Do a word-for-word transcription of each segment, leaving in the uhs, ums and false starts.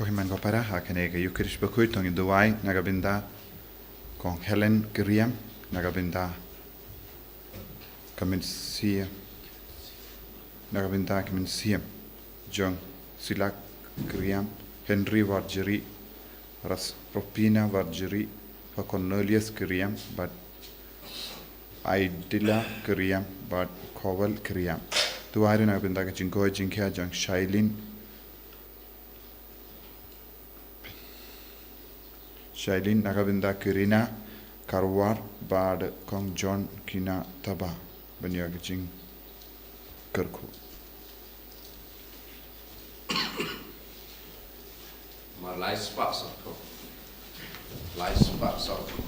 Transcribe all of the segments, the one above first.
Ko hynmen ko para, ha kane ka Eucharist bakhuid to ngin duwai na ka bynta Kong Helen Kyriam, na ka bynta ka mynsiem, na ka bynta ka mynsiem jong Silak Kyriam, Henry Warjri, Ras Ropina Warjri, ha Cornelius Kyriam bad Aidila Kyriam bad Kowal Kyriam. Duwai ruh na ka bynta ka jingkoit jingkhiah jong Shailin Shailin, na ka bynta Kirina Karwar bad Kong John Kina Taba ban ïoh ka jingkyrkhu. Mar lai spah sawkho. Lai spah sawkho.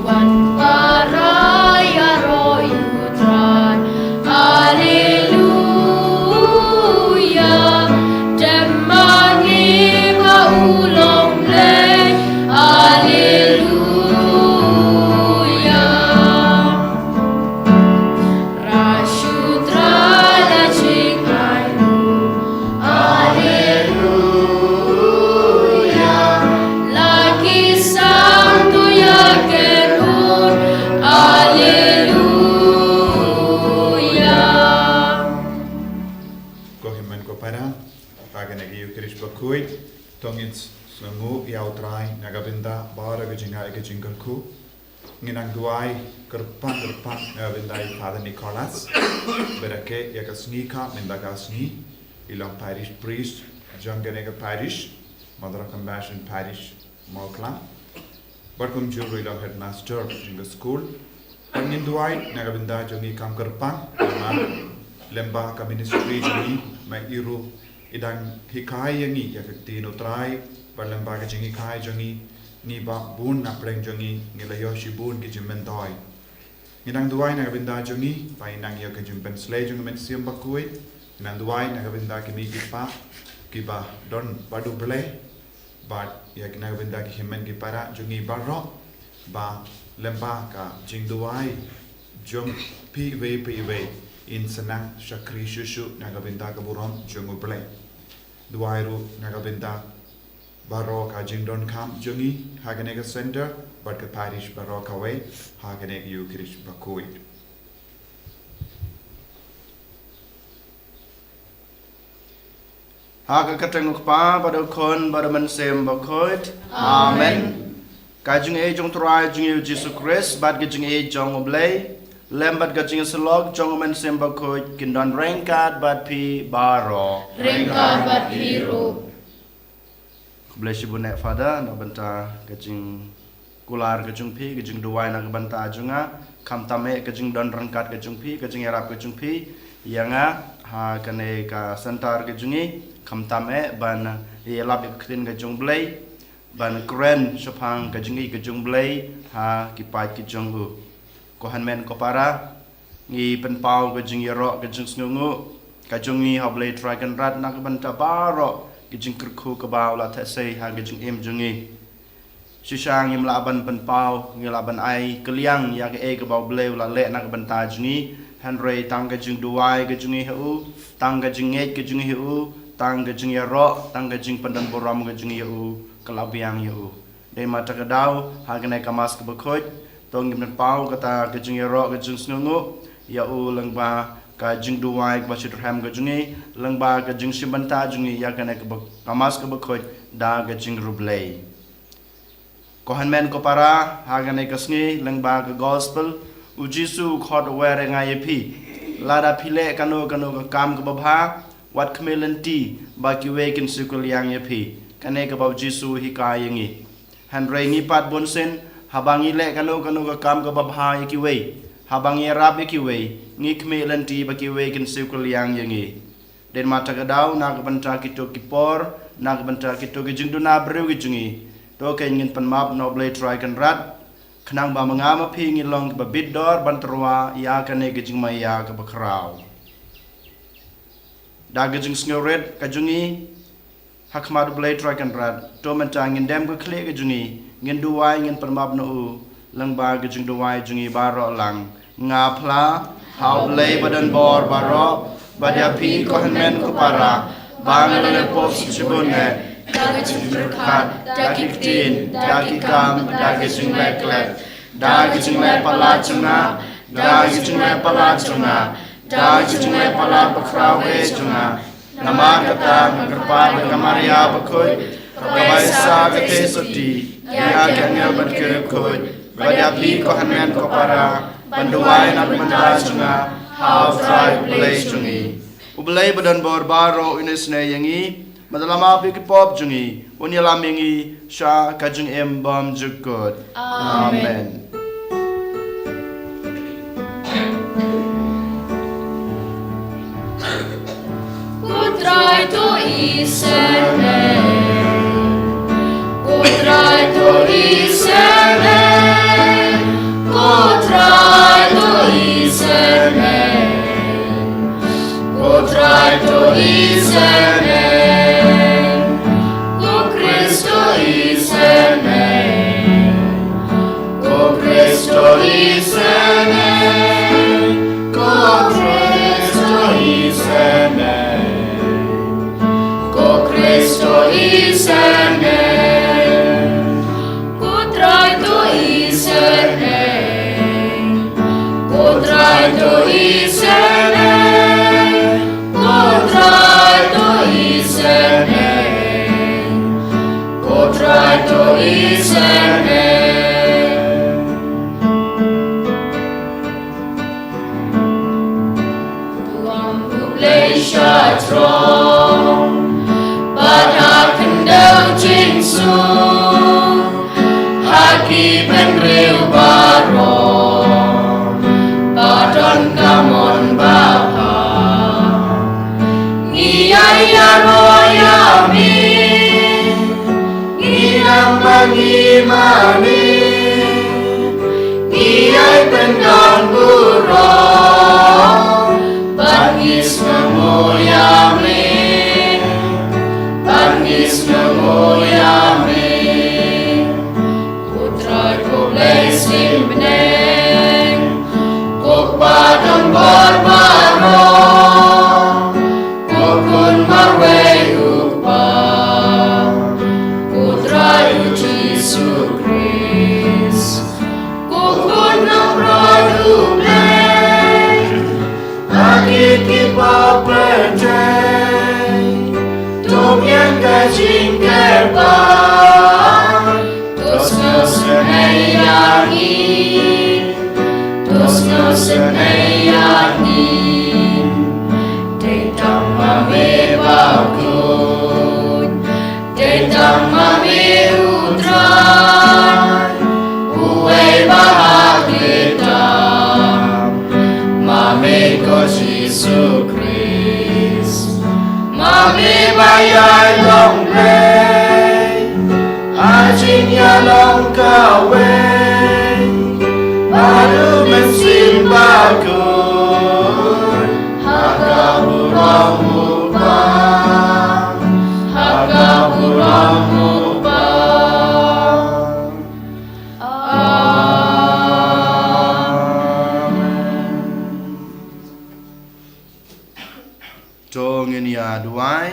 Wan para ïaroh ïa u Trai. Alleluia. Dem ma ngi ba u long Blei. Alleluia. Ruh shu Trai la jingai ruh. Alleluia. La ki sangtu ïa ken un. Alleluia. Ko hynmen ko para, ha kane ka Eucharist bakhuid to ngin sngewnguh ïa u Trai na ka bynta baroh ka jingai ka jingkyrkhu. Ngin nang duwai kyrpang kyrpang na ka bynta i Father Nicholas. Bad ïa ka sngi ka mynta ka sngi i long parish priest jong kane ka parish Mother of Compassion Parish Mawklang. Bad kumjuh ruh i long headmaster jong ka school. Bad ngin duwai na ka bynta jong i kam kyrpang, lyngba ka ministry jong i, ma i ruh i dang hikai ïa ngi ïa ka ktien u Trai, bad lyngba ka jinghikai jong i, ngi ba bun na pdeng jong i ngi la ïoh shibun ki jingmyntoi. Ngi nang duwai na ka bynta jong i ba i nang ïoh ka jingpynslei jong ka Mynsiem Bakhuid. Ngi nang duwai na ka bynta ki mei ki pa kiba don bad u Blei. Bad ïa ki na ka bynta ki hynmen ki para jong i baroh, ba lyngba ka jingduwai jong phi iwei pa iwei in sa nang shakri shuh shuh na ka bynta ka burom jong u Blei. Duwai ruh na ka bynta baroh ka jingdonkam jong i ha kane ka center bad ka parish baroh kawei ha kane ka Eucharist bakhuid. Ha ka kyrteng u Kpa bad u Khun bad u Mynsiem Bakhuid. Amen. Ka jingïeit jong u Trai jong ngi u Jisu Khrist bad ka jingïeit jong u Blei, lem bad ka jingïasyllok jong u Mynsiem Bakhuid kin don ryngkat bad phi baroh. Ryngkat bad phi ruh. Khublei shibun eh Father na ka bynta ka jingkular ka jong phi, ka jingduwai na ka bynta jong nga, khamtam eh ka jingdon ryngkat ka jong phi, ka jingïarap ka jong phi ïa nga ha kane ka center ka jong ngi, khamtam eh ban ïalap ïa ka ktien ka jong u Blei, ban kren shaphang ka jingïeit ka jong u Blei ha ki paid ka jong u. Ko hynmen ko para, ngi pynpaw ka jingïaroh ka jingsngewnguh ka jong ngi ha u Blei Trai Kynrad na ka bynta baroh ka jingkyrkhu kaba u la theh sei ha ka jingim jong ngi. Shisha ngim lah ban pynpaw, ngi lah ban ai kylliang ïa kaei kaba u Blei u la leh na ka bynta jong ngi, hynrei tang ka jingduwai ka jong ngi ha u, tang ka jingngeit ka jong ngi ha u, tang ka jingïaroh, tang ka jingpyndon burom ka jong ngi ha u ka la biang ïa u. Dei ma kata ka daw ha kane ka Mass kaba khuid to ngin pynpaw kata ka jingïaroh ka jingsngewnguh ïa u lyngba ka jingduwai kaba shitrhem ka jong ngi, lyngba ka jingshim bynta jong ngi ïa kane kaba, ka Mass kaba khuid da ka jingriewblei. Ko hynmen ko para, ha kane ka sngi lyngba ka gospel, u Jisu u khot u wer ïa nga ïa phi. Lada phi leh kano kano ka kam kaba bha, wat khmih lynti ba kiwei kin siew kylliang ïa phi. Kane kaba u Jisu u hikai ïa ngi. Hynrei ngi pat bunsien, haba ngi leh kano kano ka kam kaba bha ïa kiwei, haba ngi ïarap ïa kiwei, ngi khmih lynti ba kiwei kin siew kylliang ïa ngi. Dei ma kata ka daw na ka bynta kito ki por, na ka bynta kito ki jingduna briew ki jong ngi, to kein ngin pynmap na u Blei Trai Kynrad, khnang ba ma nga ma phi ngin long kiba bit dor ban tyrwa ïa kane ka jingmaïa kaba khraw. Da ka jingsngewrit ka jong ngi, ha khmat U Blei Trai Kynrad. To mynta ngin dem ka khlieh ka jong ngi, ngin duwai, ngin pynmap na u lyngba ka jingduwai jong ngi baroh lang. Nga phla ha U Blei ba don bor baroh, bad ïa phi ko hynmen ko para, ba nga la leh pop shibun eh, da ka jingpyrkhat, da ki ktien, da ki kam, da ka jingleh klet, da ka jingleh palat jong nga, da ka jingleh palat jong nga, da ka jingleh palat bakhraw eh jong nga. Namar kata nga kyrpad ïa ka Maria bakhuid, kaba ïaisah ka theisotti ïa ki angel bad ki riewkhuid, bad ïa phi ko hynmen ko para, ban duwai na ka bynta jong nga ha U Trai U Blei jong ngi. U Blei ba don bor baroh un isynei ïa ngi, bad un ïalam ïa ki pop jong ngi, un ïalam ïa ngi sha ka jingim bymjukut. Amen. Amen. Ko Trai to isynei. Ko Trai to isynei. Ko Trai to isynei. Ko Trai to isynei. Ko Khrist to isynei. Ko Khrist to isynei. Ko Khrist to isynei. Ko Khrist to isynei. Ko Trai to isynei. Ko Trai to isynei. Ko Trai to isynei. Ko Trai to isynei. Burom U Blei sha jrong, bad ha khyndew jingsuk, ha ki bynriew baroh, ba don ka mon ba bha. Ngi ïai ïaroh ïa me, ngi ïam ma ngi mane, ngi ïai pyndonburom, bad ngi sngewnguh ïa me, bad ngi sngewnguh ïa me. Ko Trai ko Blei seng bneng, ko Kpa don bor baroh, ko Khun marwei U Kpa, ko Trai U Jisu Khrist, ko Khun nongpynroi U Blei. Ha kit ki pop pyrthei, to biang ka jingkyrpad. To sngewsynei ïa ngi, to sngewsynei ïa ngi. Dei tang ma me bakhuid, dei tang ma me U Trai, uwei ba ha khlieh tam. Ma me ko Jisu Khrist, ma me ba ïai long Blei, ha jingïalong kawei bad U Mynsiem Bakhuid, ha ka burom U Kpa, ha ka burom U Kpa. Amen. To ngin ïa duwai.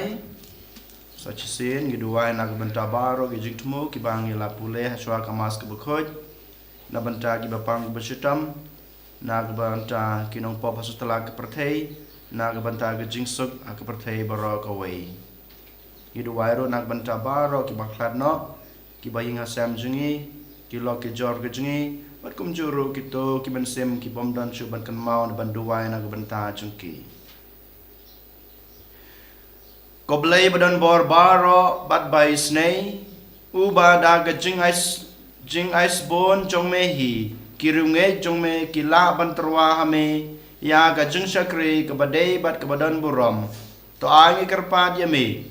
Sa shisien ngi duwai na ka bynta baroh ki jingthmu kiba ngi la pule ha shuwa ka Mass kaba khuid, na bynta kiba pang kiba shitom, na ka bynta ki nongpop ha sutla ka pyrthei, na ka bynta ka jingsuk ha ka pyrthei baroh kawei. Ngi duwai ruh na ka bynta baroh kiba khlad noh, kiba ïing ha sem jong ngi, ki lok ki jor ki jong ngi, bad kumjuh ruh kito ki mynsiem ki bym don shuh ban kynmaw ne ban duwai na ka bynta jong ki. Ko Blei ba don bor baroh bad ba isynei, uba da ka jingais-, jingaisbun jong me hi ki riewngeit jong me ki lah ban tyrwa ha me ïa ka jingshakri kaba dei bad kaba don burom. To ai ngi kyrpad ïa me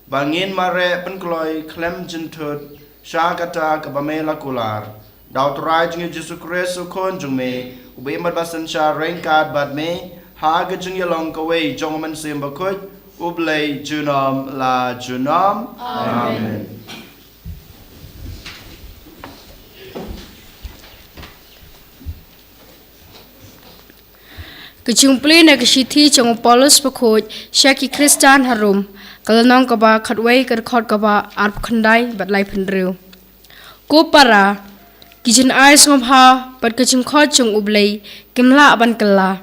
ba ngin mareh pynkloi khlem jynthut sha kata kaba me la kular. Da U Trai jong ngi Jisu Khrist U Khun jong me, uba im bad ba synshar ryngkat bad me ha ka jingïalong kawei jong U Mynsiem Bakhuid, U Blei junom la junom. Amen. Ka jingpule na ka shithi jong u Paulus bakhuid sha ki Khristan ha Rom, ka lynnong kaba khatwei, ka dkhot kaba arphew khyndai bad laiphew hynriew. Ko para, ki jingai sngewbha bad ka jingkhot jong U Blei kim lah ban kylla.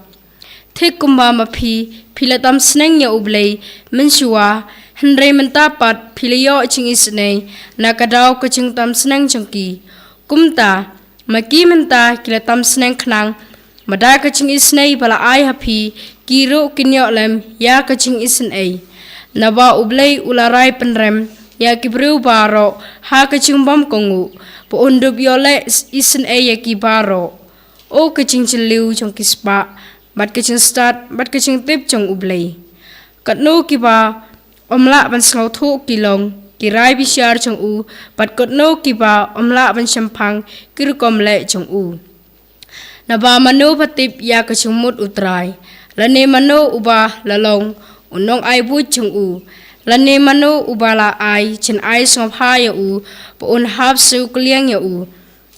Thik kumba ma phi, phi la tam sneng ïa U Blei mynshuwa, hynrei mynta pat phi la ïoh jingisynei na ka daw ka jingtam sneng jong ki. Kumta, ma ki mynta ki la tam sneng khnang, ma da ka jingisynei ba la ai ha phi, ki ruh kin ïoh lem ïa ka jingisynei. Naba U Blei u la rai pynrem ïa ki briew baroh ha ka jingbym kohnguh, ba un dup ïoh leh isynei ïa ki baroh. O ka jingjylliew jong ki spah, bad ka jingstad, bad ka jingtip jong U Blei! Katno kiba ym lah ban sngewthuh ki long ki rai bishar jong u, bad katno kiba ym lah ban shemphang ki rukom leh jong u! Naba mano ba tip ïa ka jingmut U Trai? Lane mano uba la long u nongai buit jong u? Lane mano uba la ai jingai sngewbha ïa u ba un hap siew kylliang ïa u?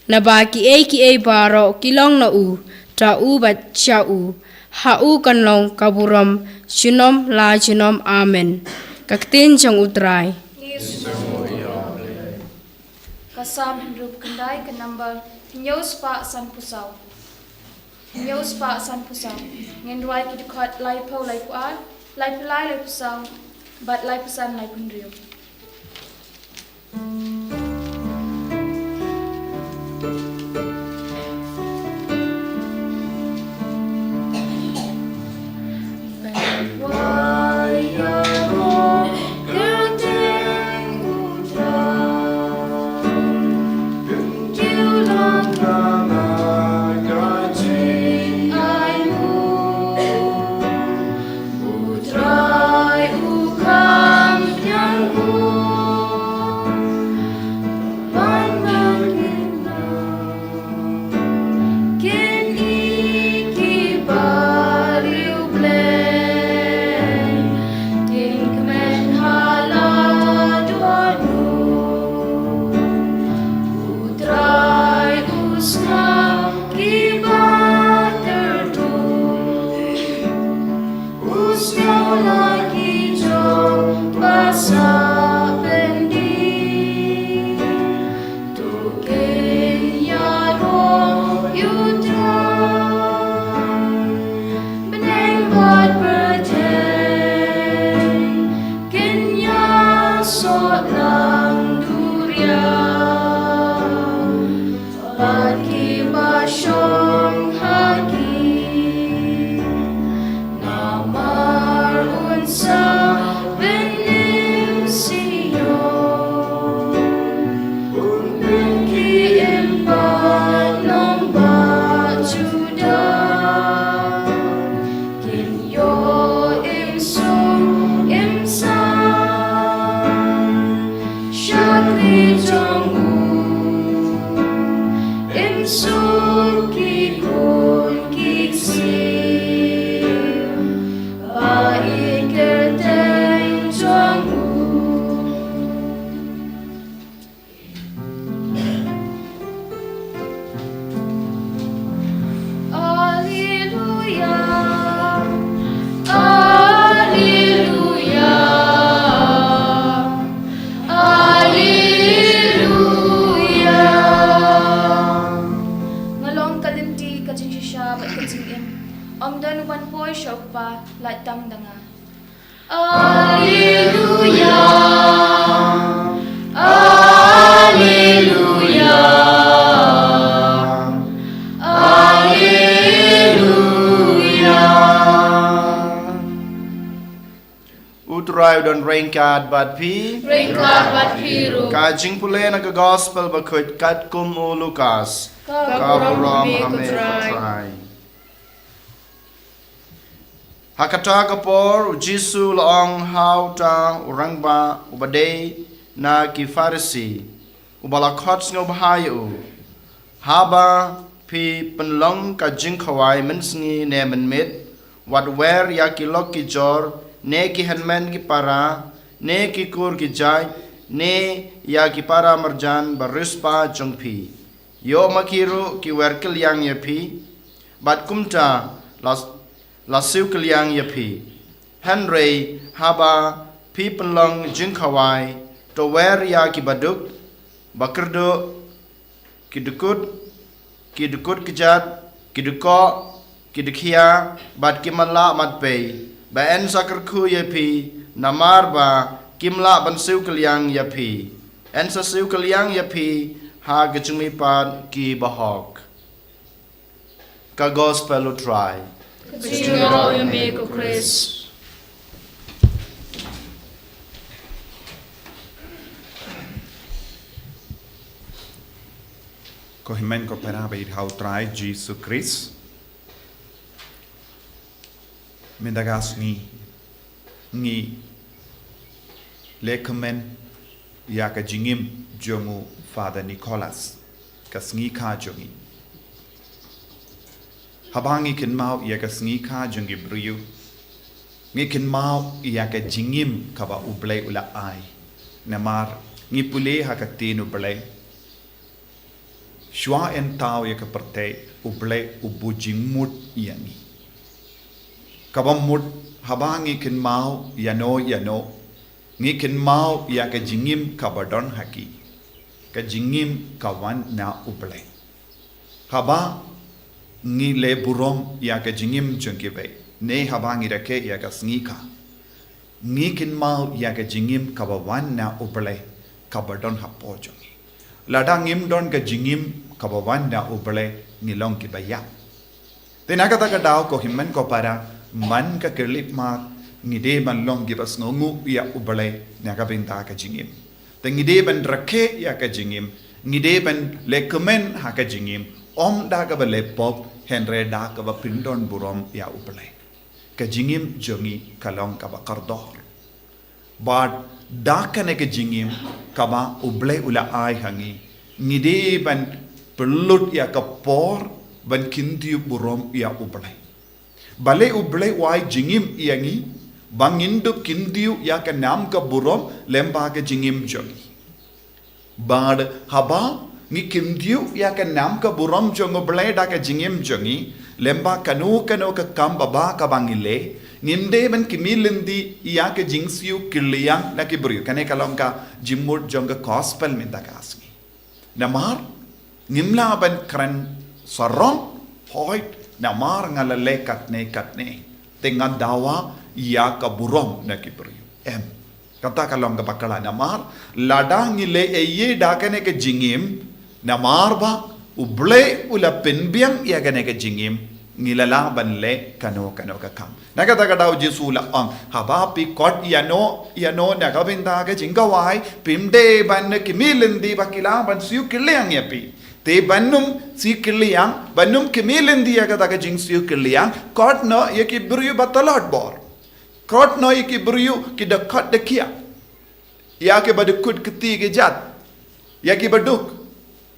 Naba kiei kiei baroh ki long na u, da u bad sha u. Ha u kan long ka burom junom la junom. Amen. Ka ktien jong U Trai. Ka Salm hynriewphew khyndai, ka number hynñiew spah sanphew saw. Hynñiew spah sanphew saw. Ngin rwai ki dkhot laiphew, laiphew ar, laiphew lai, laiphew saw, bad laiphew san, laiphew hynriew. U Trai u kham biang u ban ban kynnoh. Kine ki briew Blei kin kmen ha la duh u. U Trai u sngew kiba ter tur. U sngew la ki jong ba sah byndi. To kin ïaroh ïa U Trai. Bneng bad pyrthei kin ïasoh lang duriaw. Bad kiba shong ha ki. Namar un sa pynim sha Sion. Un pynkiew bad nongbah Judah. Kin ïoh im suk im sam. Shakri jong u, im suk ki khun ki ksiew, ba ïeit kyrteng jong u. Alleluia, alleluia, alleluia. Nga long ka lynti, ka jingshisha bad ka jingim. Ym don uban poi sha u Kpa, lait tang da nga. Alleluia, alleluia, alleluia. U Trai u don ryngkat bad phi. Ryngkat bad phi ruh. Ka jingpule na ka Gospel bakhuid katkum u Lukas. Ka burom ïa me, ko Trai. Ha kata ka por u Jisu u la ong ha uta u rangbah uba dei na ki Pharisi, uba la khot sngewbha ïa u, haba phi pynlong ka jingkhawai mynsngi ne mynmiet, wat wer ïa ki lok ki jor ne ki hynmen ki para, ne ki kur ki jait, ne ïa ki para marjan ba riewspah jong phi. Ïoh ma ki ruh ki wer kylliang ïa phi, bad kumta la, la siew kylliang ïa phi. Hynrei haba phi pynlong jingkhawai, to wer ïa ki baduk, bakyrduh, ki dkut, ki dkut kjat, ki dkoh, ki dkhia, bad ki matlah matpei, ba yn sa kyrkhu ïa phi, namar ba kim lah ban siew kylliang ïa phi. Yn sa siew kylliang ïa phi ha ka jingmihpat ki bahok. Ka Gospel U Trai. Ka jingïaroh ïa me ko Khrist. Ko hynmen ko para ba ïeit ha U Trai Jisu Khrist. Mynta ka sngi ngi leh kmen ïa ka jingim jong u Father Nicholas, ka sngi kha jong ngi. Haba ngi kynmaw ïa ka sngi kha jong ki briew, ngi kynmaw ïa ka jingim kaba U Blei u la ai. Namar ngi pule ha ka ktien U Blei, shuwa yn thaw ïa ka pyrthei, U Blei u buh jingmut ïa ngi. Kaba mut, haba ngi kynmaw ïano ïano, ngi kynmaw ïa ka jingim kaba don ha ki, ka jingim ka wan na U Blei. Haba ngi leh burom ïa ka jingim jong kiwei, ne haba ngi rakhe ïa ka sngi kha, ngi kynmaw ïa ka jingim kaba wan na U Blei, kaba don hapoh jong ngi. Lada ngim don ka jingim kaba wan na U Blei, ngi long kiba ïap. Te na kata ka daw, ko hynmen ko para, man ka khyllipmat ngi dei ban long kiba sngewnguh ïa U Blei na ka bynta ka jingim. Te ngi dei ban rakhe ïa ka jingim, ngi dei ban leh kmen ha ka jingim, ym da kaba leh pop, hynrei da kaba pyndon burom ïa U Blei. Ka jingim jong ngi ka long kaba kordor. Bad da kane ka jingim kaba U Blei u la ai ha ngi, ngi dei ban pynlut ïa ka por ban kyntiew burom ïa U Blei. Balei U Blei u ai jingim ïa ngi? Ba ngin dup kyntiew ïa ka nam ka burom lyngba ka jingim jong ngi. Bad haba ngi kyntiew ïa ka nam ka burom jong U Blei da ka jingim jong ngi, lyngba kano kano ka kam babha kaba ngi leh, ngim dei ban kmie lynti ïa ka jingsiew kylliang na ki briew. Kane ka long ka jingmut jong ka gospel mynta ka sngi. Namar ngim lah ban kren sarong, hooid, namar nga la leh katne katne, te ngan dawa ïa ka burom na ki briew. Em. Kata ka long kaba khlaiñ, namar lada ngi leh ei ei da kane ka jingim, namar ba U Blei u la pynbiang ïa kane ka jingim, ngi la lah ban leh kano kano ka kam. Na kata ka daw U Jisu u la ong, haba phi khot ïano ïano na ka bynta ka jingkhawai, phim dei ban kmie lynti ba ki lah ban siew kylliang ïa phi. Te ban ym siew kylliang, ban ym kmie lynti ïa kata ka jingsiew kylliang, khot noh ïa ki briew ba tlot bor. Khot noh ïa ki briew ki dkhot dkhia, ïa ki ba dkut kti kjat, ïa ki baduk,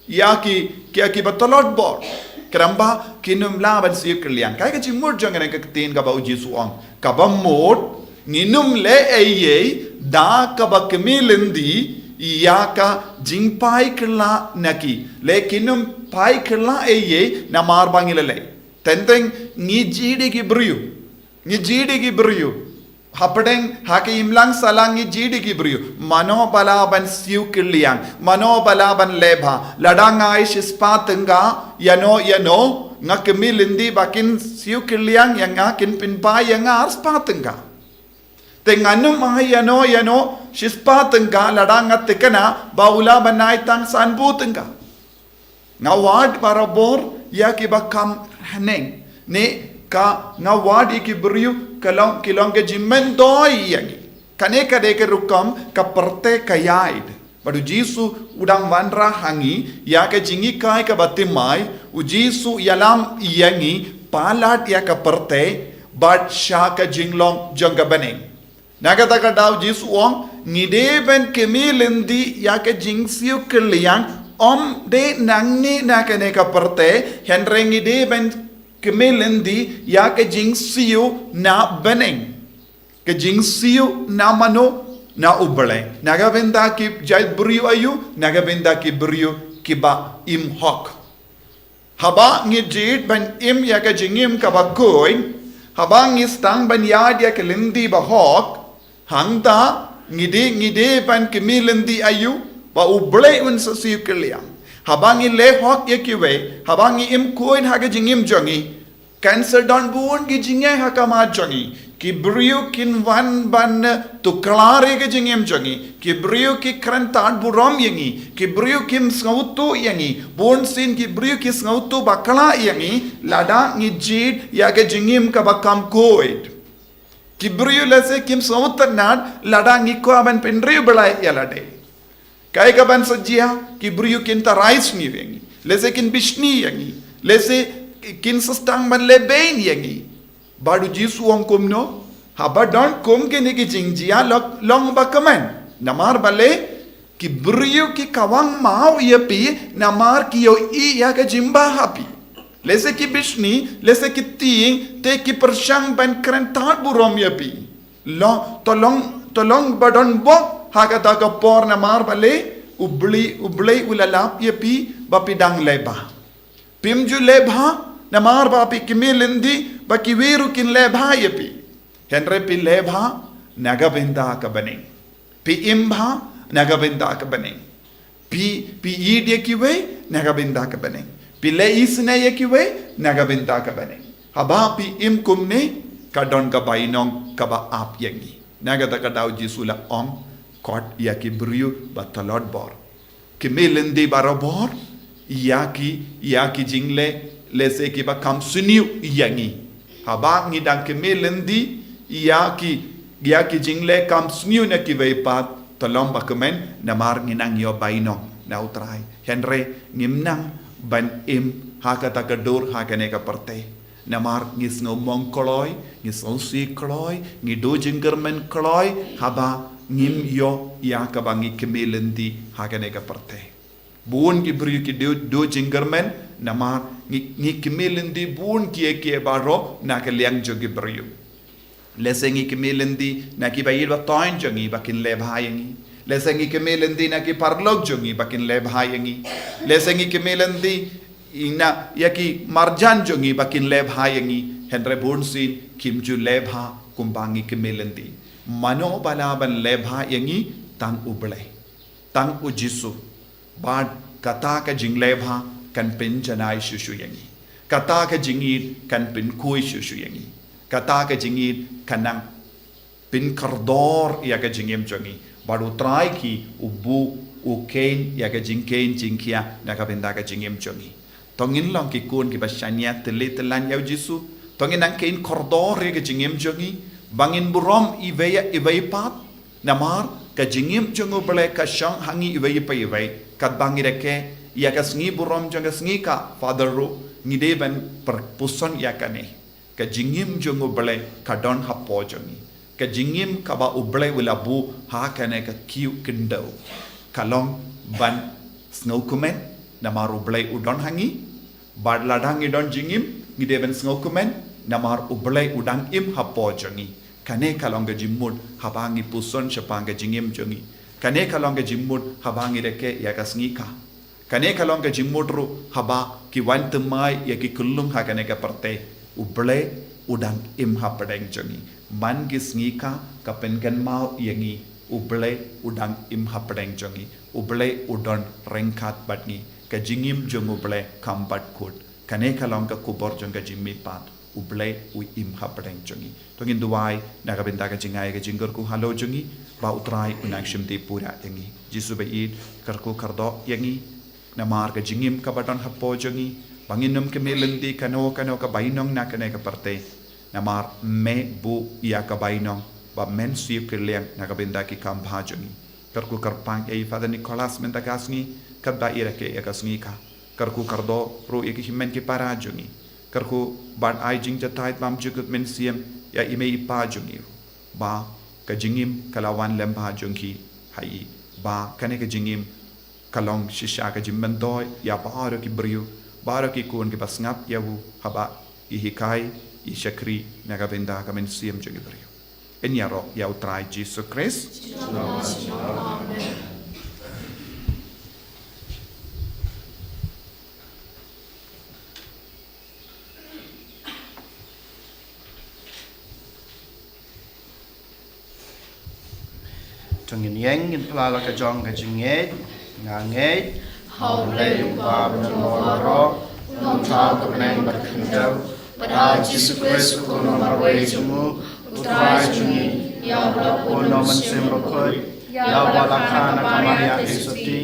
ïa ki, ki, ïa ki ba tlot bor. Khnang ba kin ym lah ban siew kylliang. Kaei ka jingmut jong kane ka ktien kaba U Jisu u ong? Kaba mut, ngin ym leh ei ei da kaba kmie lynti ïa ka jingphai kylla na ki. Leh kin ym phai kylla ei ei namar ba ngi la leh. Teng teng ngi jied ïa ki briew. Ngi jied ïa ki briew. Hapdeng ha ka imlang sahlang ngi jied ïa ki briew. Mano ba lah ban siew kylliang, mano ba lah ban leh bha. Lada nga ai shispah tyngka ïano ïano, nga kmie lynti ba kin siew kylliang ïa nga, kin pynphai ïa nga arspah tyngka. Te ngan ym ai ïano ïano shispah tyngka lada nga thikna ba u lah ban ai tang sanphew tyngka. Nga wad barabor ïa ki ba kham haneng, ne ka nga wad ïa ki briew ka long, ki long ka jingmyntoi ïa ngi. Kane ka dei ka rukom ka pyrthei ka ïaid. Bad U Jisu u dang wanrah ha ngi ïa ka jinghikai kaba thymmai, U Jisu u ïalam ïa ngi palat ïa ka pyrthei bad sha ka jinglong jong ka bneng. Na kata ka daw U Jisu u ong, ngi dei ban kmie lynti ïa ka jingsiew kylliang, ym dei nangne na kane ka pyrthei, hynrei ngi dei ban kmie lynti ïa ka jingsiew na bneng. Ka jingsiew na mano? Na U Blei. Na ka bynta ki jaitbynriew aïu? Na ka bynta ki briew kiba im hok. Haba ngi jied ban im ïa ka jingim kaba khuid, haba ngi sdang ban ïaid ïa ka lynti bahok, hangta ngi dei, ngi dei ban kmie lynti aïu? Ba U Blei un sa siew kylliang. Haba ngi leh hok ïa kiwei, haba ngi im khuid ha ka jingim jong ngi, kan sa don bun ki jingeh ha khmat jong ngi. Ki briew kin wan ban tuklar ïa ka jingim jong ngi. Ki briew ki kren tad burom ïa ngi. Ki briew kim sngewthuh ïa ngi. Bunsien ki briew ki sngewthuh bakla ïa ngi lada ngi jied ïa ka jingim kaba kham khuid. Ki briew lehse kim sngewtynnad lada ngi kwah ban pynriewblei ïa lade. Kaei kaban sa jia? Ki briew kin tharai sniew ïa ngi. Lehse kin bishni ïa ngi. Lehse kin sa sdang ban lehbeiñ ïa ngi. Bad U Jisu u ong kumno? Haba don kum kine ki jingjia, long, long bakmen. Namar balei? Ki briew ki kawang maw ïa phi, namar ki ïohi ïa ka jingbha ha phi. Lehse ki bishni, lehse ki tieng, te ki pyrshang ban kren tad burom ïa phi. Long, to long, to long ba don bok ha kata ka por, namar balei? U Blei, U Blei u la lap ïa phi ba phi dang lehbha. Phim ju lehbha namar ba phi kmie lynti ba kiwei ruh kin lehbha ïa phi. Hynrei phi lehbha na ka bynta ka bneng. Phi im bha na ka bynta ka bneng. Phi, phi ïeit ïa kiwei na ka bynta ka bneng. Phi leh isynei ïa kiwei na ka bynta ka bneng. Haba phi im kumne, ka don ka bainong kaba ap ïa ngi. Na kata ka daw U Jisu u la ong, khot ïa ki briew ba tlot bor. Kmie lynti barabor ïa ki, ïa ki jingleh, lehse kiba kham sniew ïa ngi. Haba ngi dang kmie lynti ïa ki, ïa ki jingleh kham sniew na kiwei pat, to long bakmen, namar ngi nang ïoh bainong na U Trai. Hynrei ngim nang ban im ha kata ka dur ha kane ka pyrthei. Namar ngi sngew mong kloi, ngi sngew sih kloi, ngi duh jingkyrmen kloi, haba ngim ïoh ïa kaba ngi kmie lynti ha kane ka pyrthei. Bun ki briew ki duh, duh jingkyrmen, namar ngi, ngi kmie lynti bun kiei kiei baroh na ka liang jong ki briew. Lehse ngi kmie lynti na kiba ïeit ba thoiñ jong ngi ba kin lehbha ïa ngi. Lehse ngi kmie lynti na ki paralok jong ngi ba kin lehbha ïa ngi. Lehse ngi kmie lynti na ïa ki marjan jong ngi ba kin lehbha ïa ngi. Hynrei bunsien kim ju lehbha kumba ngi kmie lynti. Mano ba lah ban lehbha ïa ngi? Tang U Blei. Tang U Jisu. Bad kata ka jinglehbha kan pynjanai shuh shuh ïa ngi. Kata ka jingïeit kan pynkhuid shuh shuh ïa ngi. Kata ka jingïeit kan nang pynkordor ïa ka jingim jong ngi. Bad U Trai ki u buh, u kheiñ ïa ka jingkheiñ jingkhia na ka bynta ka jingim jong ngi. To ngin long ki khun kiba shaniah, tylli tyllan ïa U Jisu. To ngin nang kheiñ kordor ïa ka jingim jong ngi. Ba ngin burom iwei ïa iwei pat. Namar ka jingim jong U Blei ka shong ha ngi iwei pa iwei. Katba ngi rakhe ïa ka sngi burom jong ka sngi kha, Father, ruh ngi dei ban pyrpuson ïa kane. Ka jingim jong U Blei ka don hapoh jong ngi. Ka jingim kaba U Blei u la buh ha kane ka kiew khyndew ka long ban sngewkmen, namar U Blei u don ha ngi. Bad lada ngi don jingim, ngi dei ban sngewkmen, namar U Blei u dang im hapoh jong ngi. Kane ka long ka jingmut haba ngi puson shaphang ka jingim jong ngi. Kane ka long ka jingmut haba ngi rakhe ïa ka sngi kha. Kane ka long ka jingmut ruh haba ki wan thymmai ïa ki khyllung ha kane ka pyrthei. U Blei u dang im hapdeng jong ngi. Man ki sngi kha ka pynkynmaw ïa ngi, U Blei u dang im hapdeng jong ngi. U Blei u don ryngkat bad ngi. Ka jingim jong U Blei kam bat kut. Kane ka long ka khubor jong ka jingmihpat. U Blei u im hapdeng jong ngi. To ngin duwai na ka bynta ka jingai ka jingkyrkhu halor jong ngi, ba U Trai un nang shimti pura ïa ngi. Jisu ba ïeit, kyrkhu kyrdoh ïa ngi. Namar ka jingim kaba don hapoh jong ngi, ba ngin ym kmie lynti kano kano ka bainong na kane ka pyrthei. Namar me buh ïa ka bainong, ba men siew kylliang na ka bynta ki kam bha jong ngi. Kyrkhu kyrpang ïa i Father Nicholas mynta ka sngi, katba i rakhe ïa ka sngi kha. Kyrkhu kyrdoh ruh ïa ki hynmen ki para jong ngi. Kyrkhu bad ai jingjatai bymjukut mynsiem ïa i mei i pa jong ngi ruh. Ba ka jingim ka la wan lem bha jong ki ha i. Ba kane ka jingim ka long shisha ka jingmyntoi ïa baroh ki briew, baroh ki khun kiba sngap ïa u haba i hikai, i shakri na ka bynta ka mynsiem jong ki briew. Yn ïaroh ïa U Trai Jisu Khrist. Amen. To ngin ïeng, ngin pla la ka jong ka jingngeit. Nga ngeit ha U Blei U Kpa badonbor baroh, U Nongthaw ka bneng bad ka khyndew, bad ha U Jisu Khrist U Khun marwei jong u, U Trai jong ngi, ïa uba la bun na U Mynsiem Bakhuid, ïa uba la kha na ka Maria Theisotti,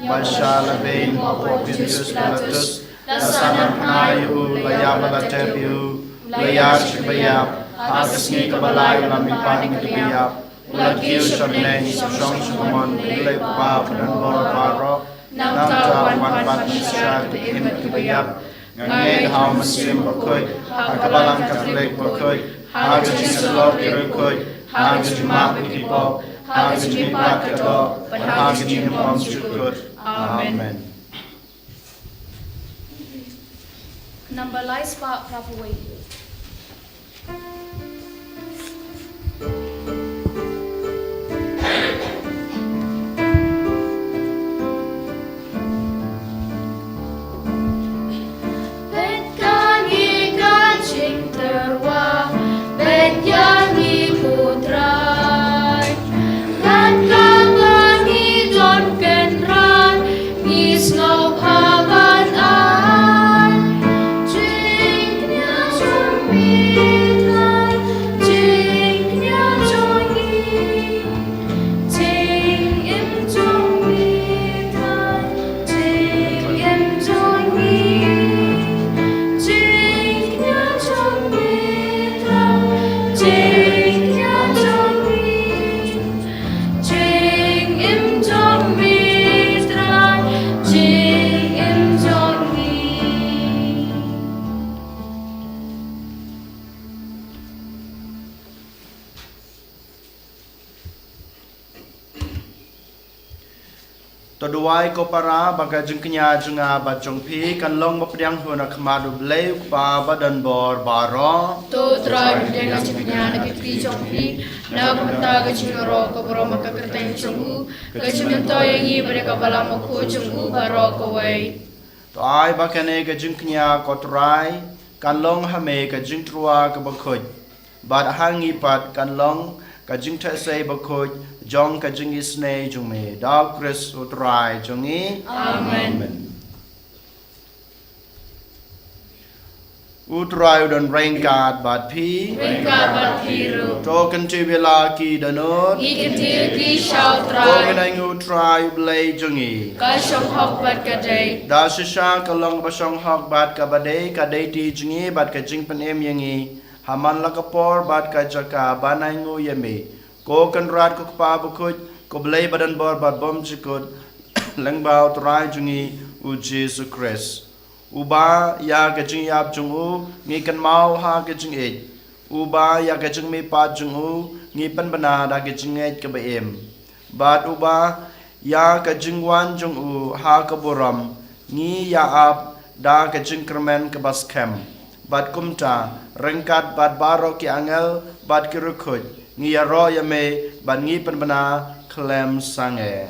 bad sha la beiñ u Pontius Pilatus, la sah nangphna ïa u, la ïap bad la tep ïa u, la ïar sha kiba ïap, ha ka sngi kaba lai u la mihpat na kiba ïap, u la kiew sha bneng, u shong sha kamon U Blei U Kpa badonbor baroh, nangta un wan pat ban ïa kiba im bad kiba ïap. Nga ngeit ha U Mynsiem Bakhuid, ha ka Balang Katholik bakhuid, ha ka jingïasyllok ki riewkhuid, ha ka jingmap ïa ki pop, ha ka jingmihpat ka doh, bad ha ka jingim bymjukut. Amen. Number lai spah phra phew wei. Peit ka ngi ka jingtyrwa, peit ïa ngi ko Trai. Kat kaba ngi don kynrad, ngi sngewbha ban ai jingkñia jong me Trai, jingkñia jong ngi, jingim jong me Trai, jingim jong ngi, jingkñia jong me Trai, jingkñia jong ngi. Jingim jong me Trai, jingim jong ngi. To duwai ko para ba ka jingkñia jong nga bad jong phi kan long ba pdiang hun ha khmat U Blei U Kpa badonbor baroh. To Trai, pdiang ka jingkñia na ka kti jong phi, na ka bynta ka jingïaroh ka burom ha ka kyrteng jong u, ka jingmyntoi ïa ngi bad ïa ka Balang Bakhuid jong u baroh kawei. To ai ba kane ka jingkñia ko Trai kan long ha me ka jingtyrwa kaba khuid, bad ha ngi pat kan long ka jingtheh sei bakhuid jong ka jingisynei jong me, da U Khrist U Trai jong ngi. Amen. Amen. U Trai u don ryngkat bad phi. Ryngkat bad phi ruh. To kyntiew ïa la ki dohnud. Ngi kyntiew ïa ki sha U Trai. To ngin ainguh U Trai U Blei jong ngi. Ka shong hok bad ka dei. Da shisha ka long kaba shong hok bad kaba dei ka dei ti jong ngi bad ka jingpynim ïa ngi ha man la ka por bad ka jaka ban ainguh ïa me, ko Kynrad, ko Kpa bakhuid, ko Blei badonbor bad bymjukut, lyngba U Trai jong ngi U Jisu Khrist. Uba ïa ka jingïap jong u ngi kynmaw ha ka jingïeit, uba ïa ka jingmihpat jong u ngi pynbna da ka jingngeit kaba im, bad uba ïa ka jingwan jong u ha ka burom ngi ïa ap da ka jingkyrmen kaba skhem. Bad kumta, ryngkat bad baroh ki angel bad ki riewkhuid, ngi ïaroh ïa me bad ngi pynbna khlem sangeh.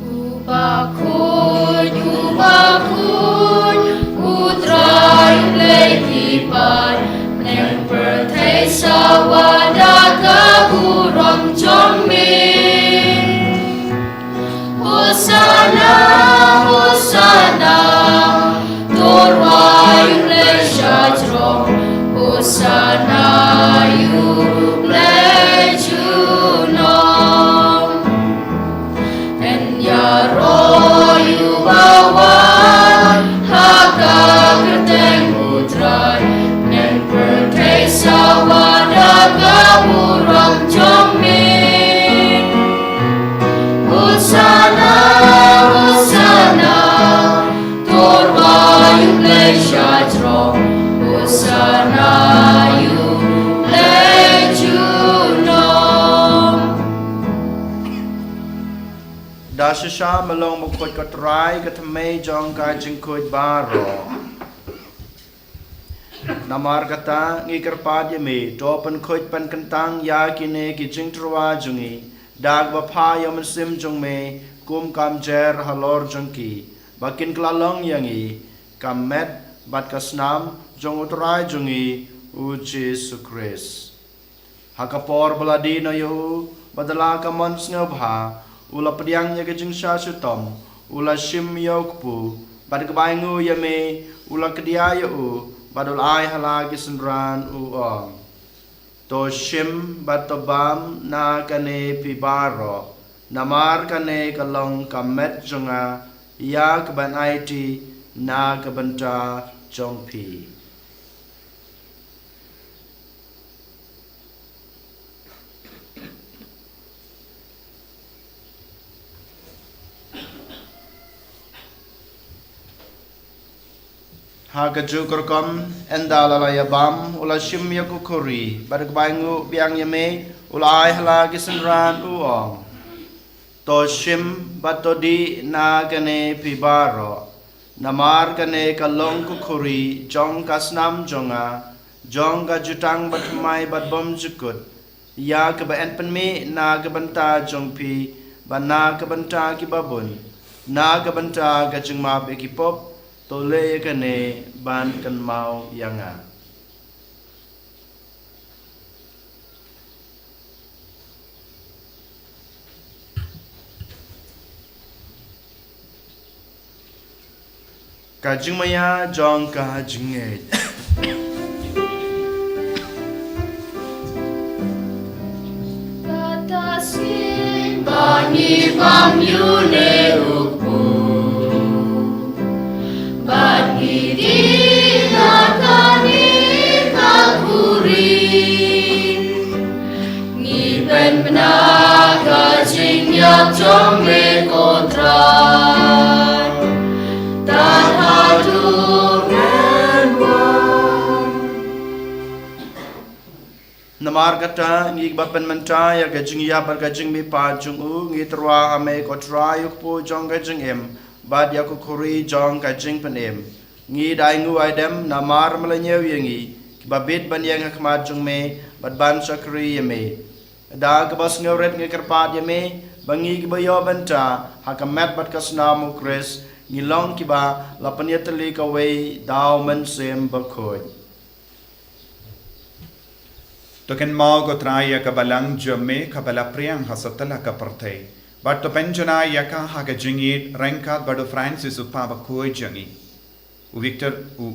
U bakhuid, u bakhuid, U Trai U Blei ki paid, bneng pyrthei sawa da ka burom jong me. Hosanna, Hosanna, to rwai U Blei shajrong. Hosanna ïa U Blei junom. Yn ïaroh ïa uba wan ha ka kyrteng U Trai, bneng pyrthei sawa da ka burom jong me. Hosanna, Hosanna, to rwai U Blei shajrong. Hosanna ïa U Blei junom. Da shisha me long bakhuid ko Trai, ka thymmei jong ka jingkhuid baroh. Namar kata ngi kyrpad ïa me, to pynkhuid pynkyntang ïa kine ki jingtyrwa jong ngi da kaba pha ïa u Mynsiem jong me, kum kam jer halor jong ki, ba kin kylla long ïa ngi ka met bad ka snam jong u Trai jong ngi u Jisu Khrist. Ha ka por ba la dih noh ïa u, bad da la ka mon sngewbha, u la pdiang ïa ka jingshah shitom, u la shim ïa u kpu, bad kaba ainguh ïa me, u la kdia ïa u, bad u la ai ha la ki synran, u ong: To shim bad to bam na kane phi baroh, namar kane ka long ka met jong nga ïa kaban aiti na ka bynta jong phi. Ha kajuh ka rukom, ynda la la ïa bam, u la shim ïa ka khuri, bad kaba ainguh biang ïa me, u la ai ha la ki synran, u ong: To shim bad to dih na kane phi baroh, namar kane ka long ka khuri jong ka snam jong nga, jong ka jutang bathymmai bad bymjukut, ïa kaba yn pynmih na ka bynta jong phi bad na ka bynta kiba bun, na ka bynta ka jingmap ïa ki pop. To leh ïa kane ban kynmaw ïa nga. Ka jingmaïa jong ka jingngeit. Kata sien ba ngi bam ïa une u kpu, ba ngi dih na kane ka khuri. Ngi pynbna ka jingïap jong me ko Trai, tad haduh ngan wan. Namar kata, ngi ba pynmynta ïa ka jingïap bad ka jingmihpat jong u, ngi tyrwa ha me ko Trai u kpu jong ka jingim, bad ïa ka khuri jong ka jingpynim. Ngi da ainguh aidem namar me la ñiew ïa ngi kiba bit ban ïeng ha khmat jong me bad ban shakri ïa me. Da kaba sngewrit ngi kyrpad ïa me ba ngi kiba ïoh bynta ha ka met bad ka snam u Khrist, ngi long kiba la pynïatylli kawei da u Mynsiem Bakhuid. To kynmaw ko Trai ïa ka balang jong me kaba la phriang ha satlak ka pyrthei, bad to pynjynjar ïa ka ha ka jingïeit ryngkat bad u Francis u Kpa Bakhuid jong ngi, u Victor, u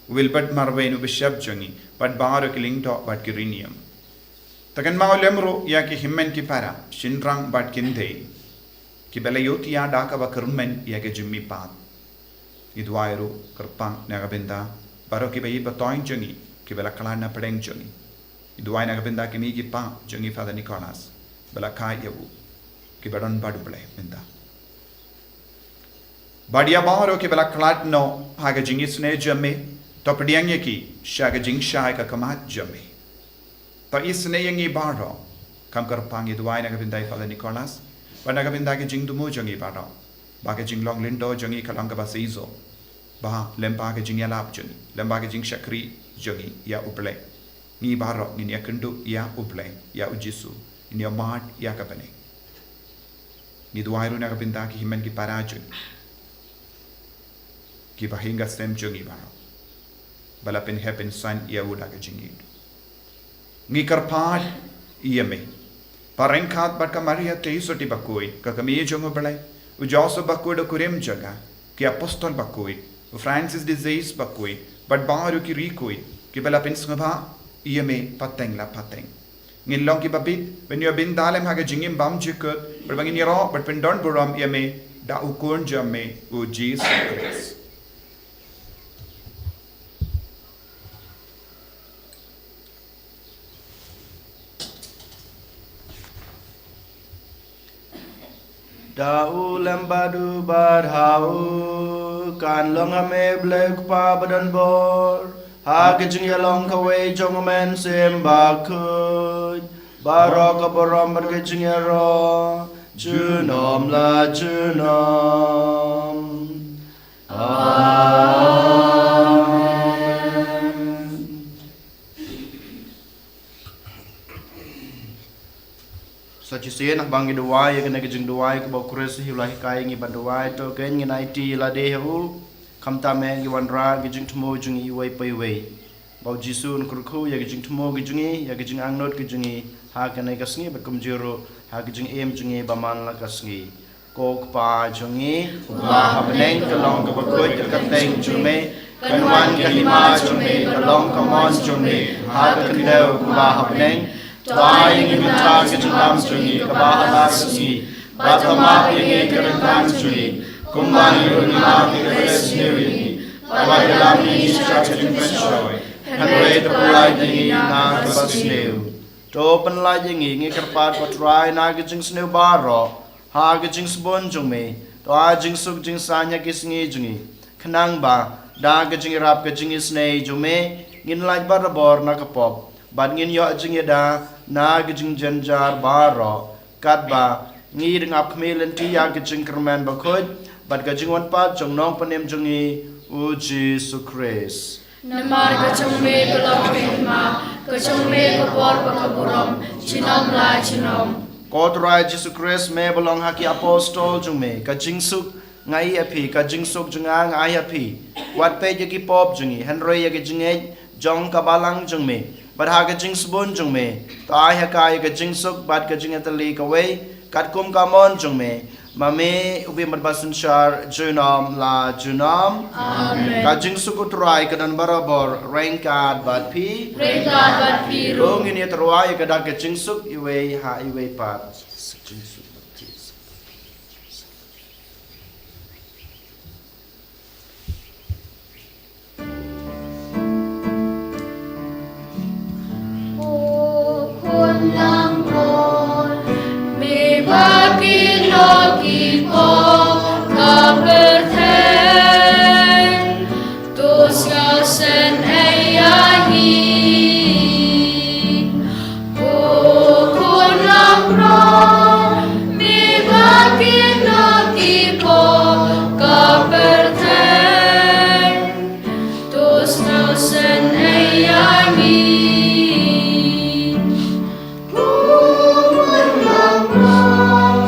Wilbert Marwein u Bishop jong ngi, bad baroh ki lyngdoh bad ki riewniam. To kynmaw lem ruh ïa ki hynmen ki para, shynrang bad kynthei, kiba la ïohthiah da kaba kyrmen ïa ka jingmihpat. Ngi duwai ruh kyrpang na ka bynta baroh kiba ïeit ba thoiñ jong ngi kiba la khlad na pdeng jong ngi. Ngi duwai na ka bynta ki kmie ki kpa jong ngi Father Nicholas, ba la kha ïa u, kiba don bad u Blei mynta. Bad ïa baroh kiba la khlad noh ha ka jingisynei jong me, to pdiang ïa ki sha ka jingshai ka khmat jong me. To isynei ïa ngi baroh. Kam kyrpang ngi duwai na ka bynta i Father Nicholas, bad na ka bynta ki jingthmu jong ngi baroh, ba ka jinglong lyngdoh jong ngi ka long kaba shisha, ba lem bad ka jingïalap jong ngi, lem bad ka jingshakri jong ngi ïa u Blei, ngi baroh ngin ïakynduh ïa u Blei, ïa u Jisu, ngin ïamad ïa ka bneng. Ngi duwai ruh na ka bynta ki hynmen ki para jong ngi, kiba ha ïing ha sem jong ngi baroh, ba la pynheh pynsan ïa u da ka jingïeit. Ngi kyrpad ïa me, ba ryngkat bad ka Maria Theisotti Bakhuid, ka kmie jong u Blei, u Joseph Bakhuid u kurim jong ka, ki apostol bakhuid, u Francis de Sales Bakhuid, bad baroh ki riewkhuid kiba la pynsngewbha ïa me pateng la pateng, ngin long kiba bit ban ïoh bynta lem ha ka jingim bymjukut, bad ba ngin ïaroh bad pyndonburom ïa me da u Khun jong me u Jisu Khrist. Da u lem bad u bad ha u, kan long ha me Blei u Kpa badonbor, ha ka jingïalong kawei jong u Mynsiem Bakhuid, baroh ka burom bad ka jingïaroh junom la junom. Amen. Sa shisien haba ngi duwai ïa kane ka jingduwai kaba u Khrist u la hikai ïa ngi ban duwai, to kein ngin aiti lade ha u. Khamtam eh ngi wanrah ïa ka jingthmu jong ngi iwei pa iwei. Ba u Jisu un kyrkhu ïa ka jingthmu ka jong ngi, ïa ka jingangnud ka jong ngi ha kane ka sngi bad kumjuh ruh ha ka jingim jong ngi ba man la ka sngi. Ko Kpa jong ngi uba ha bneng, ka long kaba khuid ka kyrteng jong me, kan wan ka hima jong me, ka long ka mon jong me ha ka khyndew kumba ha bneng. To ai ïa ngi mynta ka jingbam jong ngi kaba ha la ka sngi, bad to map ïa ngi ki ryngkang jong ngi, kumba ngi ruh ngi map ïa kiba ïasniew ïa ngi, bad wat ïalam ïa ngi sha ka jingpynshoi, hynrei to pynlait ïa ngi na kaba sniew. To pynlait ïa ngi, ngi kyrpad ko Trai, na ka jingsniew baroh ha ka jingsbun jong me. To ai jingsuk jingsaiñ ha ki sngi jong ngi, khnang ba da ka jingïarap ka jingisynei jong me ngin lait barabor na ka pop bad ngin ïoh jingïada na ka jingjynjar baroh, katba ngi dang ap khmih lynti ïa ka jingkyrmen bakhuid bad ka jingwan pat jong u Nongpynim jong ngi, u Jisu Khrist. Namar ka jong me ka long ka hima, ka jong me ka bor bad ka burom, junom la junom. Ko Trai Jisu Khrist, me ba ong ha ki apostol jong me, ka jingsuk nga ai ha phi, ka jingsuk jong nga nga ai ha phi. Wat peit ïa ki pop jong ngi, hynrei ïa ka jingngeit jong ka balang jong me, bad ha ka jingsbun jong me to ai ha ka ïa ka jingsuk bad ka jingïatylli kawei, katkum ka mon jong me, ma me u bym bad basynshar junom la junom. Amen. Ka jingsuk u Trai kan don barabor ryngkat bad phi. Ryngkat bad phi ruh. To ngin ïa tyrwa ïa ka dak ka jingsuk iwei ha iwei pat. O Khun langbrot, me ba kino ki pop ka pyrthei, to sngewsynei ïa ngi. O Khun langbrot, me ba kino ki pop ka pyrthei, to sngewsynei ïa ngi. O Khun langbrot,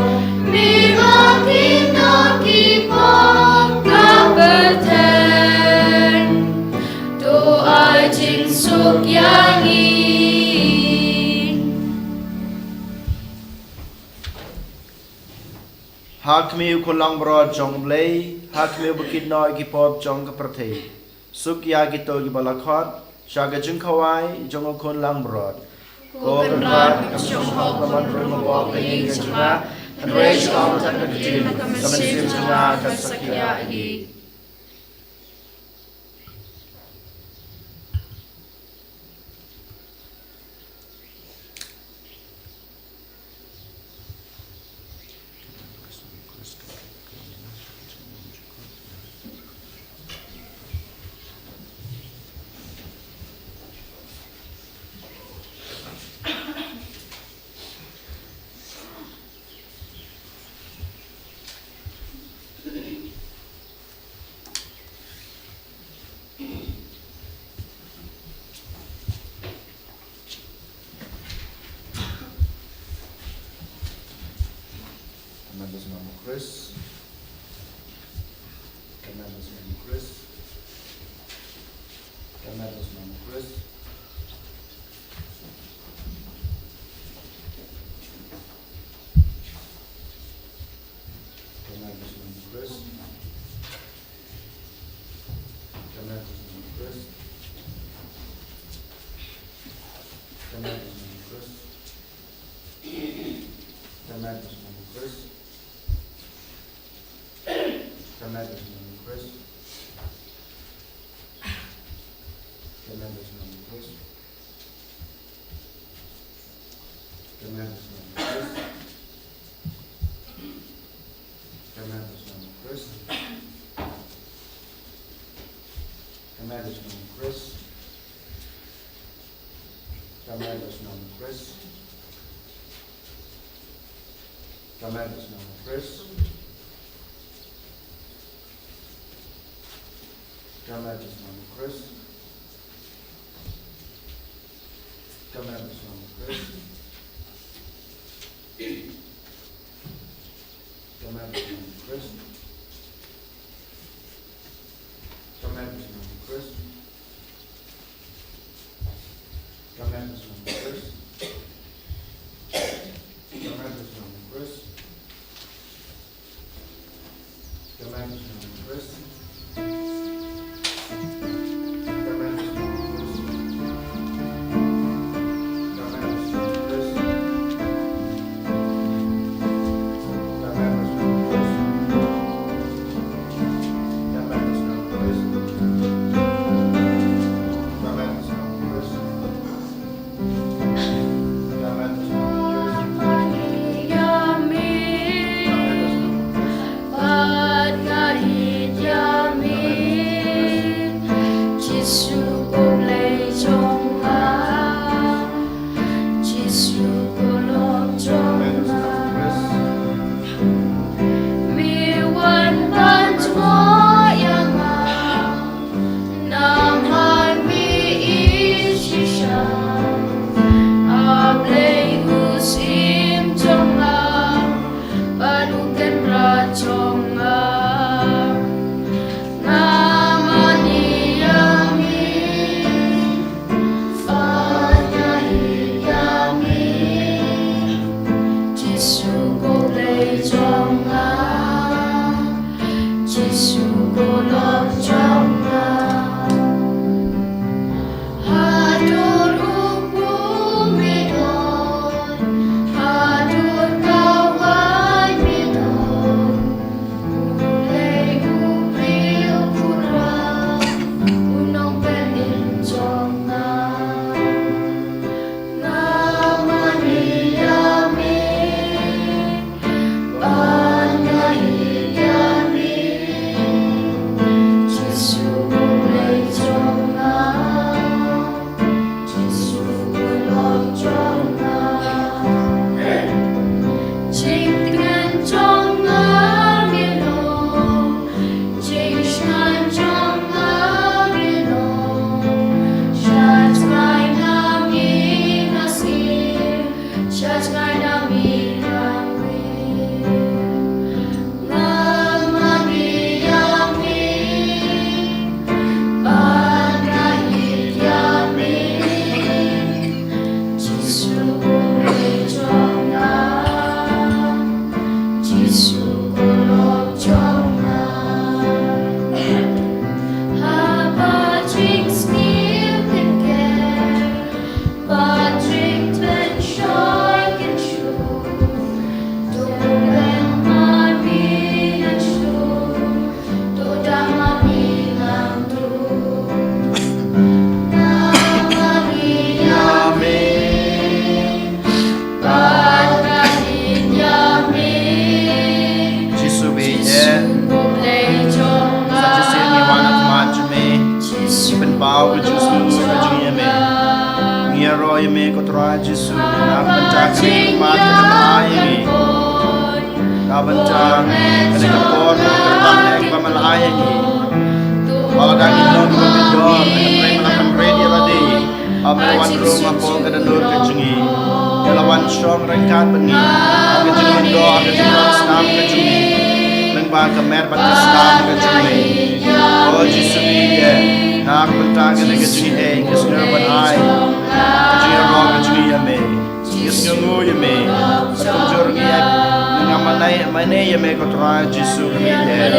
me ba kino ki pop ka pyrthei, to ai jingsuk ïa ngi. Ha khmih, Khun langbrot jong U Blei, ha khmih ba kit noh ïa ki pop jong ka pyrthei. Suk ïa kito kiba la khot sha ka jingkhawai jong U Khun langbrot. Ko Kynrad, ngam shym hok ban rung ha ka ïing ka jong nga, hynrei shu ong tang ka ktien, ka mynsiem jong nga kan sakhia ïa ngi. Ka met bad ka snam u Khrist. Ka met bad ka snam u Khrist. Ka met bad ka snam u Khrist. Ka met bad ka snam u Khrist. Ka met bad ka snam u Khrist. Ka met bad ka snam u Khrist. Ka met bad ka snam u Khrist. Ka met bad ka snam u Khrist. Ka met bad ka snam u Khrist. Ka met bad ka snam u Khrist. Ka met bad ka snam u Khrist. Ka met bad ka snam u Khrist. Ka met bad ka snam u Khrist. Ka met bad ka snam u Khrist. Ka met bad ka snam u Khrist. Ka met bad ka snam u Khrist. Ka met bad ka snam u Khrist. Ka met bad ka snam u Khrist. Ka met bad ka snam u Khrist. Ka met bad ka snam u Khrist. Ka met bad ka snam u Khrist. Jisu bad ïa sa shisien ngi wan ha khmat jong me. Ngi pynpaw ka jingsngew ka jong ngi ïa me. Ngi ïaroh ïa me ko Trai Jisu na ka bynta kane ka khmat kaba me la ai ïa ngi. Na ka bynta kane ka por kaba me la ai ïa ngi. Ba lada ngi long kiba pynjor, ngi la pynjor ïa lade. Ap me la wan rung hapoh ka dohnud ka jong ngi. Me la wan shong ryngkat bad ngi ha ka jingmyndoh, ha ka jingmyndoh snam ka jong ngi. Lyngba ka met bad ka snam ka jong me. O Jisu ngi ïeit, na ka bynta kane ka jingïeit, ka sngew ban ai ka jingïaroh ka jong ngi ïa me. Ngi sngewnguh ïa me. Bad kumjuh ruh ngi ïeit, ngi ngam mane, mane ïa me ko Trai Jisu ngi ïeit.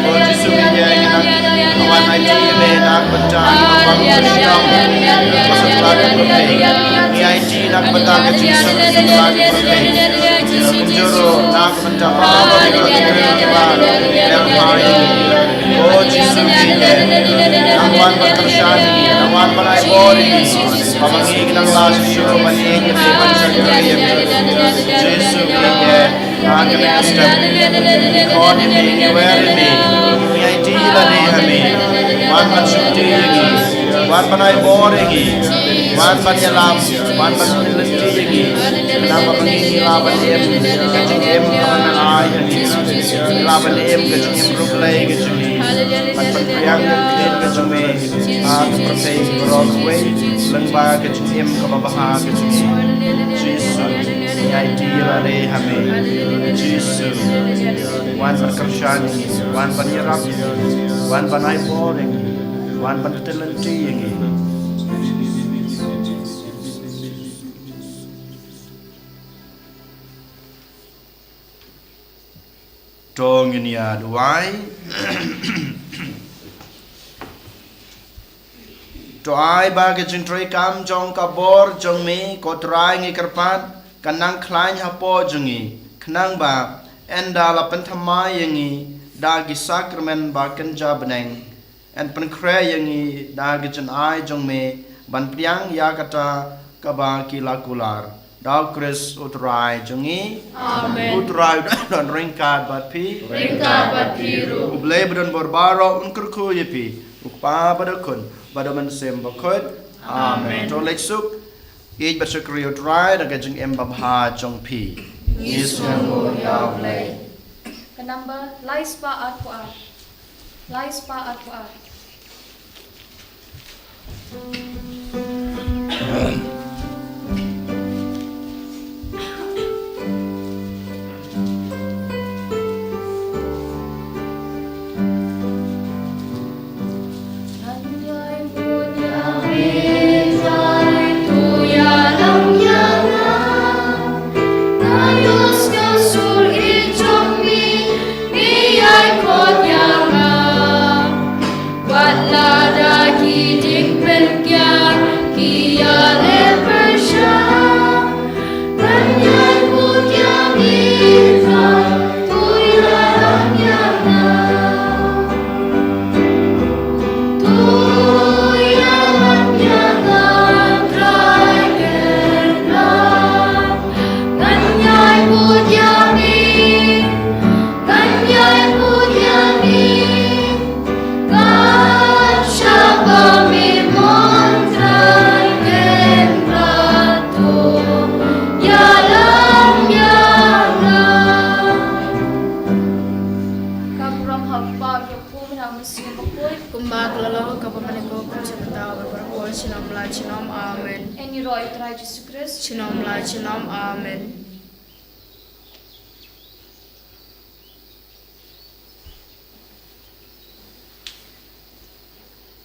O Jisu ngi ïeit, ngi nang wan aiti ïa me na ka bynta ngi bym bang shuh. Ba sa tla ka pyrthei. Ngi aiti na ka bynta ka jingsuk, sa tla ka pyrthei. Kumjuh ruh na ka bynta baroh kiba, kiba, kiba, kiba, kiba. O Jisu ngi ïeit, nang wan ban kyrshan ïa ngi, nang wan ban ai bor ïa ngi. Ba ma ngi ngi nang lah shuh shuh ban ïeit ïa me, ban shakri ïa me. Jisu ngi ïeit, ha kane ka step ngi khot ïa me, ngi wer ïa me, ngi aiti ïa lade ha me. Wan ban shakri ïa ngi, wan ban ai bor ïa ngi, wan ban ïalam, wan ban pynlynti ïa ngi. Khnang ba ma ngi ngi lah ban im ka jingim kaba me la ai ha ngi. Ngi lah ban im ka jingim riewblei ka jong ngi, ban pynbiang ïa ka ktien ka jong me ha ka pyrthei baroh kawei lyngba ka jingim kaba bha ka jong ngi. Jisu. Ïaid ïa lade ha me, Jisu. Wan ban kyrshan, wan ban ïarap, wan ban ai bor, wan ban tyllynti ïa ngi. To ngin ïa duwai. To ai ba ka jingtrei kam jong ka bor jong me, ko Trai, ngi kyrpad, kan nang khlaiñ hapoh jong ngi, khnang ba ynda la pynthymmai ïa ngi da ki sakramen ba kynja bneng, yn pynkhreh ïa ngi da ka jingai jong me ban pdiang ïa kata kaba ki la kular. Da u Khrist u Trai jong ngi. Amen. U Trai u don ryngkat bad phi. Ryngkat bad phi ruh. U Blei ba don bor baroh un kyrkhu ïa phi. U Kpa bad u Khun bad u Mynsiem Bakhuid. Amen. Amen. To leit suk. Ïeit bad shakri ïa u Trai da ka jingim babha jong phi. Ngi sngewnguh ïa u Blei. Ka number lai spah arphew ar. Lai spah arphew ar. Wat lada ki ding pynkiar ki ïaleh pyrshah, ban ïai bud ïa ngi Trai, to ïalam ïa nga. To ïalam ïa nga Trai Kynrad, ngan ïai bud ïa ngi, ngan ïai bud ïa ngi. Kat shaba me mon Trai Kynrad, to ïalam ïa nga. Ka burom ha u Kpa, ha u Khun, ha u Mynsiem Bakhuid. Kumba ka la long, kaba mynta, kum sha mynta, bad baroh por, junom la junom. Amen. Ïaroh ïa u Trai Jisu Khrist. Junom la junom. Amen.